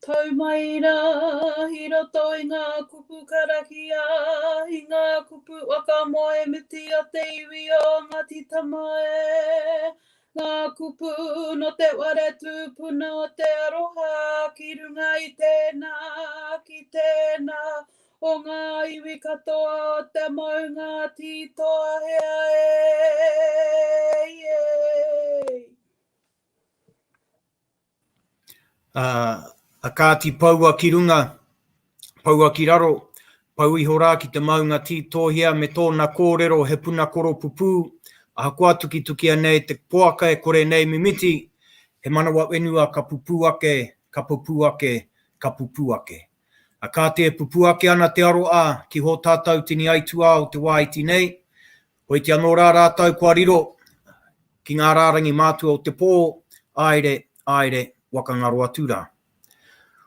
Tau mai rā i roto i ngā kupu karakia, i ngā kupu whakamoemiti a te iwi o Ngāti Tama e. Ngā kupu nō te whare tūpuna o te aroha ki runga i tēnā, ki tēnā o ngā iwi katoa o te maunga tītoahea e. E. A kāti poua ki runga, poua ki raro, pau iho rā ki te maunga tītōhia me tōna kōrero he puna koropupū, ahakoa tukitukia nei te poaka e kore nei mimiti, he manawa whenua ka pupū ake, ka pupū ake, ka pupū ake. A kāti e pupū ake ana te aroā ki hō tātou tini aituā o te wā iti nei, Hoiti anō rā rātou kua riro ki ngā rārangi mātua o te pō, āere, āere, waka ngaro atu rā.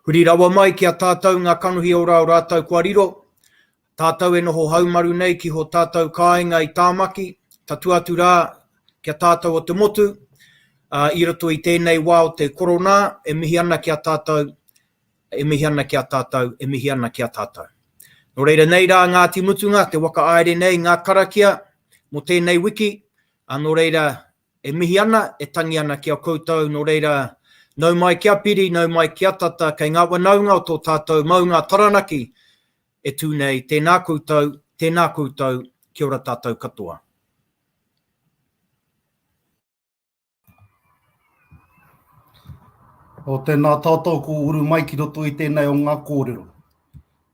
Huri rawa mai ki a tātou ngā kanohi ora o rātou kua riro, tātou e noho haumaru nei ki hō tātou kāinga i Tāmaki, tatū atu rā ki a tātou o te motu, ā, i roto i tēnei wā o te koronā, e mihi ana ki a tātou, e mihi ana ki a tātou, e mihi ana ki a tātou. Nō reira nei rā Ngāti Mutunga, te waka aere nei ngā karakia mō tēnei wiki, ā, nō reira e mihi ana, e tangi ana ki a koutou, nō reira nau mai kia piri, nau mai kia tata, kei ngā wanaunga o tō tātou maunga Taranaki e tū nei, tēnā koutou, tēnā koutou, kia ora tātou katoa. O tēnā tātou ko uru mai ki roto i tēnei o ngā kōrero.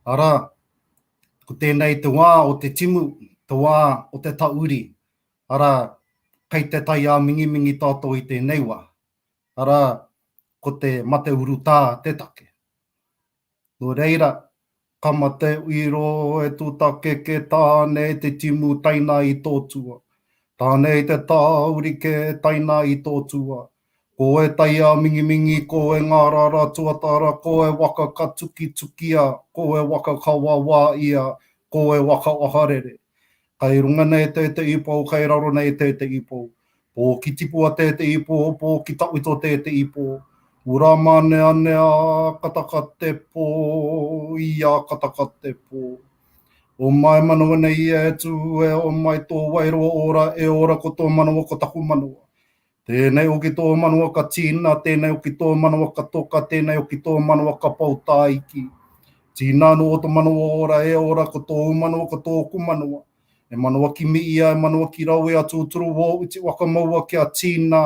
Arā, ko tēnei te wā o te timu, te wā o te tauri. Arā, kei te tai āmingimingi tātou i tēnei wā. Arā, ko te mate urutā te take. Nō reira, ka mate iro e tūtakeke tāne te timu taina i tō tua. Tāne i te tāurike taina i tō tua. Ko e tai āmingimingi, ko e ngārara tuatara, ko e waka ka tukitukia, ko e waka ka wawā ia, ko e waka wakarere. Kei runga nei te te ipo, kei raro nei te te ipo. Pō ki tipua te te ipo, pō ki tawhito te te ipo. Ura māneanea, kataka te pō, ia kataka te pō. O mai manawa nei ia e tū e, o mai tō wairua ora, e ora ko tō manawa ko taku manawa. Tēnei hoki tō manawa ka tīna, tēnei hoki tō manawa ka toka, tēnei hoki tō manawa ka pau tāiki. Tīna anō tō manawa ora, e ora ko tōu manawa ko tōku manawa. E manawa ki miia, e manawa ki rawea, tūturu wō uti whakamaua kia tīna,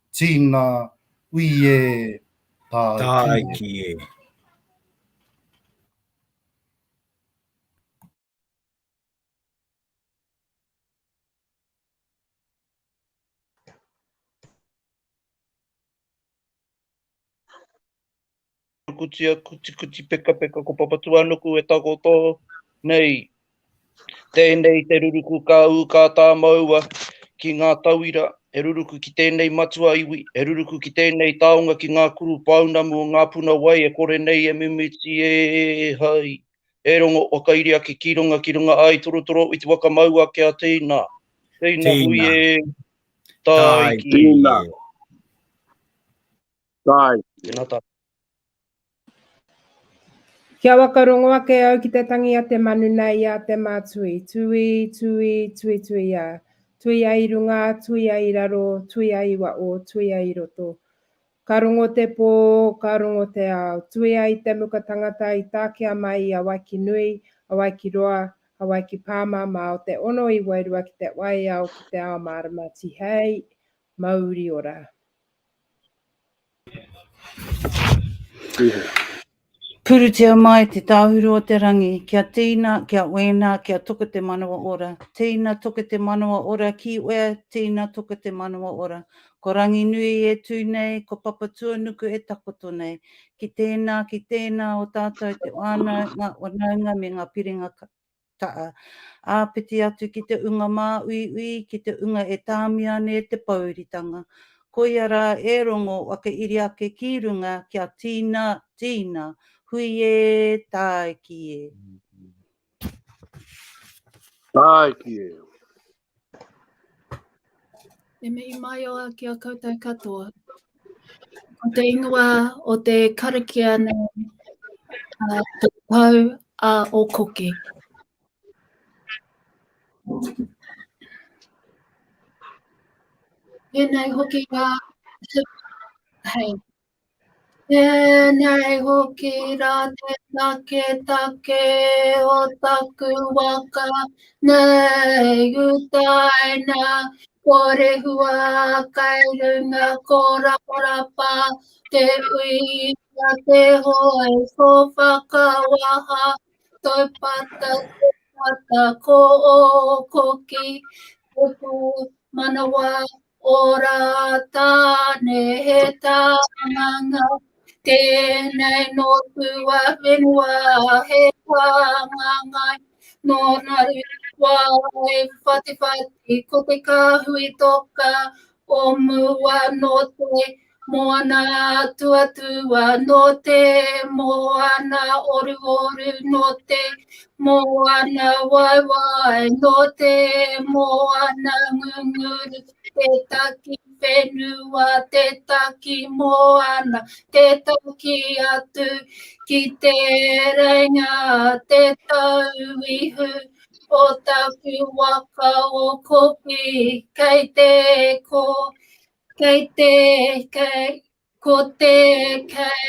tīna, ui e, tāiki e. Tāiki e. Kutia kutikuti pekapeka ko Papatūānuku e takoto nei. Tēnei te ruruku ka ū ka tāmaua ki ngā tauira, he ruruku ki tēnei matua iwi, he ruruku ki tēnei taonga ki ngā kuru pounamu o ngā puna wai e kore nei e mimiti e hai. E rongo whakairi ake ki runga ki runga ai torotoro i te waka mau ake a tēnā. Tēnā hui e tāiki. Tēnā. Tāiki. Tēnā tā. Kia whakarongo ake au ki te tangi a te manu nei a te mātui, tui, tui, tui, tuia. Tuia i runga, tuia i raro, tuia i waho, tuia i roto. Ka rongo te pō, ka rongo te ao. Tuia i te muka tangata i takea mai i Hawaiki nui, Hawaiki roa, Hawaiki pāmamao, te ono i wairua ki te waiao, ki te ao mārama tihei, mauri ora. Purutia mai te tāhuru o te rangi, kia tīna, kia wēnā, kia toka te manawa ora. Tīna, toka te manawa ora ki wea, tīna, toka te manawa ora. Ko Ranginui e tū nei, ko Papatuanuku e takoto nei. Ki tēnā, ki tēnā o tātou te whānau, ngā whanaunga me ngā piringa taa. Āpiti atu ki te unga māuiui, ki te unga e tāmia nei te pōuritanga. Koia rā e rongo whakairi ake ki runga kia tīna, tīna, hui e, tāiki e. Tāiki e. E mihi maioha ki a koutou katoa. Ko te ingoa o te karakia nei, te pau a Okoki. Tēnei hoki rā, hei. Tēnei hoki rā te taketake o taku waka nei utaina ko Rehua kai runga ko Raparapa te uia te hoe ko Whakawaha Taupata te pata ko Ōkoki te pū manawa ora Tāne he tānganga tēnei nō tuawhenua he tāngangai nō Naru wai whatiwhati ko te kāhui toka o mua nō te moana tuatua nō te moana oruoru nō te moana waiwai nō te moana ngunguru te taki whenua te taki moana te taki atu ki te reinga te tauihu o taku waka o Koki kei te ko Kei te, kei, ko te, kei,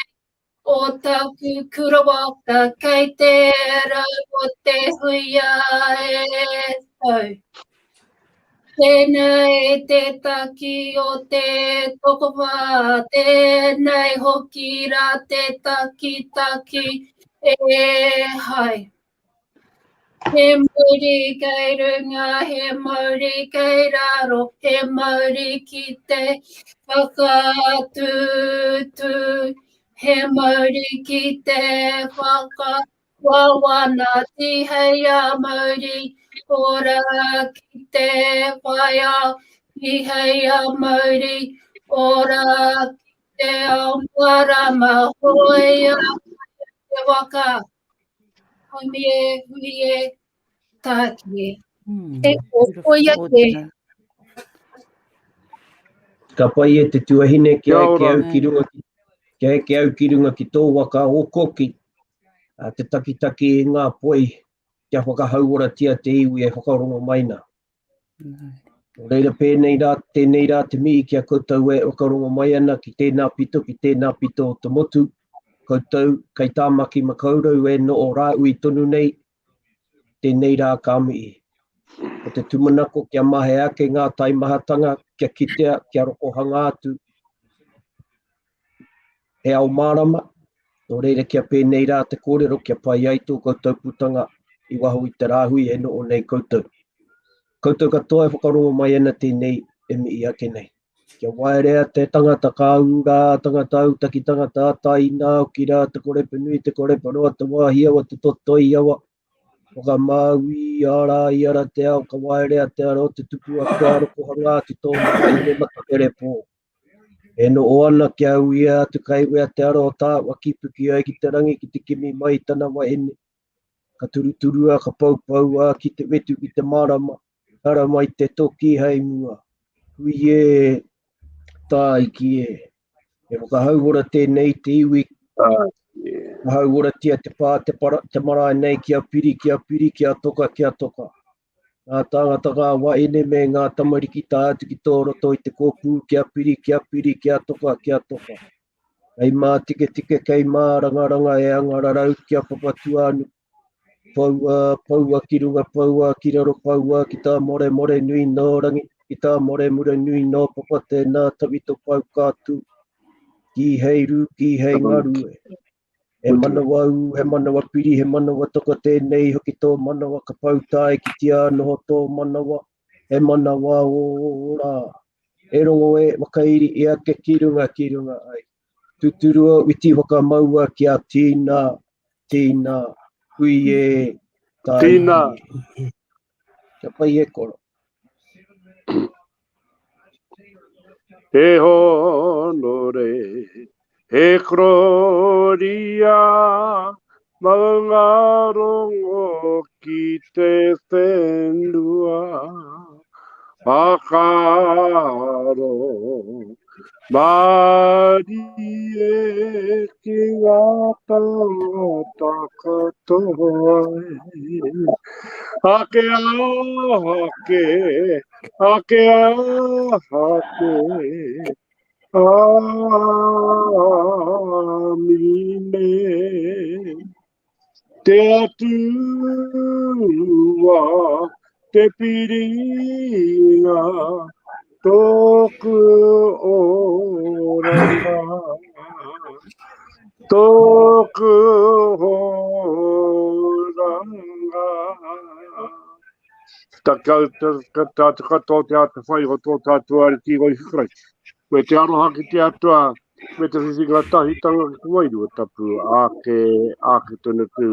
o taku kura waka, kei te rau o te huia e tau. Tēnei te taki o te tokowhā, tēnei hoki rā te takitaki e hai. He mauri kei runga, he mauri kei raro, he mauri ki te whakatūtū, he mauri ki te whakawawana, tīhei a mauri ora ki te whai ao, tīhei a mauri ora ki te ao mārama, hoea te waka. Haumi e, hui e, tāki e. E o koia ke. Ka pai e te tuahine kia eke au ki runga ki, kia eke au ki runga ki tō waka o Koki, a te takitaki i ngā poi kia whakahauoratia te iwi e whakarongo mai nā. Nō reira pēnei rā, tēnei rā te mihi ki a koutou e whakarongo mai ana ki tēnā pito, ki tēnā pito o te motu, koutou kei Tāmaki Makaurau e noho rāhui tonu nei, tēnei rā ka mihi. Ko te tūmanako kia mahea ake ngā taimahatanga, kia kitea, kia rokohanga atu he ao mārama, nō reira kia pēnei rā te kōrero kia pai ai tō koutou putanga i waho i te rāhui e noho nei koutou. Koutou katoa e whakarongo mai ana tēnei e mihi ake nei. Kia waerea te tangata ka ū rā, tangata autaki, tangata atai, nā hoki rā te korepe nui, te korepe roa, te wāhi awa, te totoi awa, whakamāui, ārā i ara te ao, ka waerea te ara o te tupua kia rokohanga atu tōna wahine matakerepō. E noho ana kia uia atu kai wea te ara o Tāwaki puki ai ki te rangi ki te kimi mai i tana wahine. Ka turuturua, ka poupoua ki te wetu ki te marama, haramai te toki hei mua. Hui e, tāiki e. He whakahauora tēnei i te iwi. Whakahauoratia te pā, te, para, te marae nei kia piri, kia piri, kia toka, kia toka. Ngā tāngata ngā wahine me ngā tamariki tae atu ki tō roto i te kōpū kia piri, kia piri, kia toka, kia toka. Kei mātiketike, kei mārangaranga e anga rarau kia Papatūānuku. Poua, poua ki runga, poua ki raro, poua ki tā Moremore nui nō Rangi, ki tā Moremure nui nō Papa, tēnā tawhito pau ka tū. Kīhei rū, kīhei ngaru e. He manawa ū, he manawa piri, he manawa toka tēnei hoki tō manawa ka pau tāikitia noho tō manawa, he manawa ora. E rongo e, whakairi i ake ki runga, ki runga ai. Tuturua witi whakamaua kia tīna, tīna, hui e, tāiki. Tīna. Kia pai e koro. He honore, he kororia, maungarongo ki te whenua. Whakaaro. Mārie ki ngā tangata katoa e. Ake ake, ake ake, Āmine. Te Atua, te piringa, tōku oranga. Tōku oranga. Tātou katoa te atawhai o tō tātou Ariki o Ihu Karaiti. Me te aroha ki te Atua, me te whiwhinga tahitanga ki te Wairua Tapu, āke, āke tonu atu.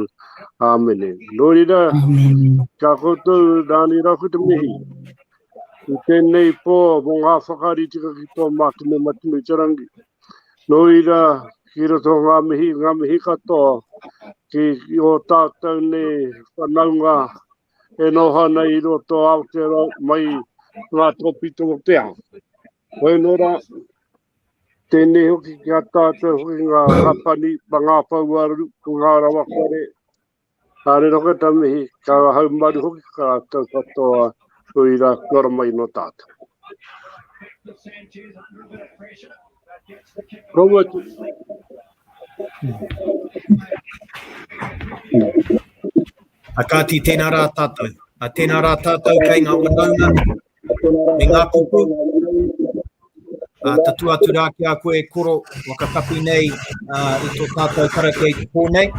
Āmene. Nō reira, kia koutou, nāni rā koe te mihi. I tēnei pō mō ngā whakaritika ki tō mātou me Matunu i te rangi. Nō reira, ki roto ngā mihi, ngā mihi katoa, ki, ki ō tātou nei whanaunga e noho ana i roto Aotearoa mai ngā tōpito o te ao. Hoi nō rā, tēnei hoki ki a tātou hoki ngā hapani, ma ngā pouaru, ko ngā rawakore, kāre roka ta mihi, ka haumaru hoki ka rātou katoa, hui rā, kia ora mai nō tātou. Robert. A kāti, tēnā rā tātou. A tēnā rā tātou kei ngā whanaunga me ngā kupu. A tatū atu rā ki a koe koro wakatapi nei a, i tō tātou karakia i te pō nei.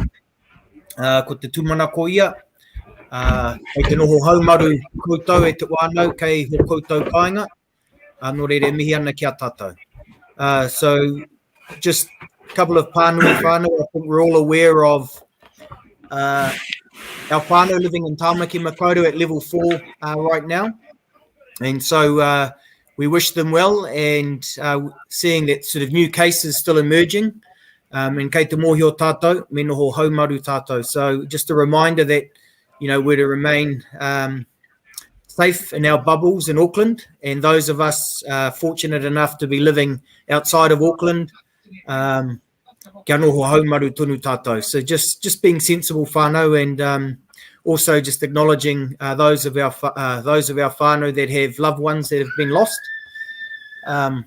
A, ko te tūmanako ia, a, kei te noho haumaru koutou e te whānau kei ho koutou kāinga. Uh, nō reira e mihi ana ki a tātou. Uh, so, just a couple of pānui whānau. I think we're all aware of uh, our whānau living in Tāmaki Makaurau at level 4 uh, right now. And so uh, we wish them well and uh, seeing that sort of new cases still emerging, um, and kei te mōhio tātou, me noho haumaru tātou. So just a reminder that, you know, we're to remain um, safe in our bubbles in Auckland, and those of us uh, fortunate enough to be living outside of Auckland, um, kia noho haumaru tonu tātou. So just, just being sensible whānau and um, also just acknowledging uh, those of our uh, those of our whānau that have loved ones that have been lost. Um,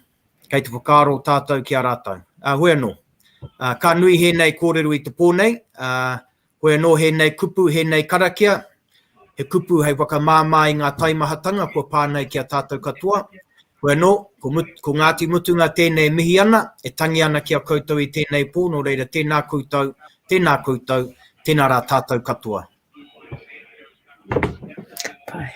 kei te whakaaro tātou ki a rātou. Uh, hoi anō. Uh, ka nui hēnei kōrero i te pō nei. Uh, Hoi anō hēnei kupu, hēnei karakia, he kupu hei whakamāmā i ngā taimahatanga kua pā nei ki a tātou katoa. Hoi anō, ko, ko Ngāti Mutunga tēnei e mihi ana, e tangi ana ki a koutou i tēnei pō, nō reira tēnā koutou, tēnā koutou, tēnā rā tātou katoa. Pai.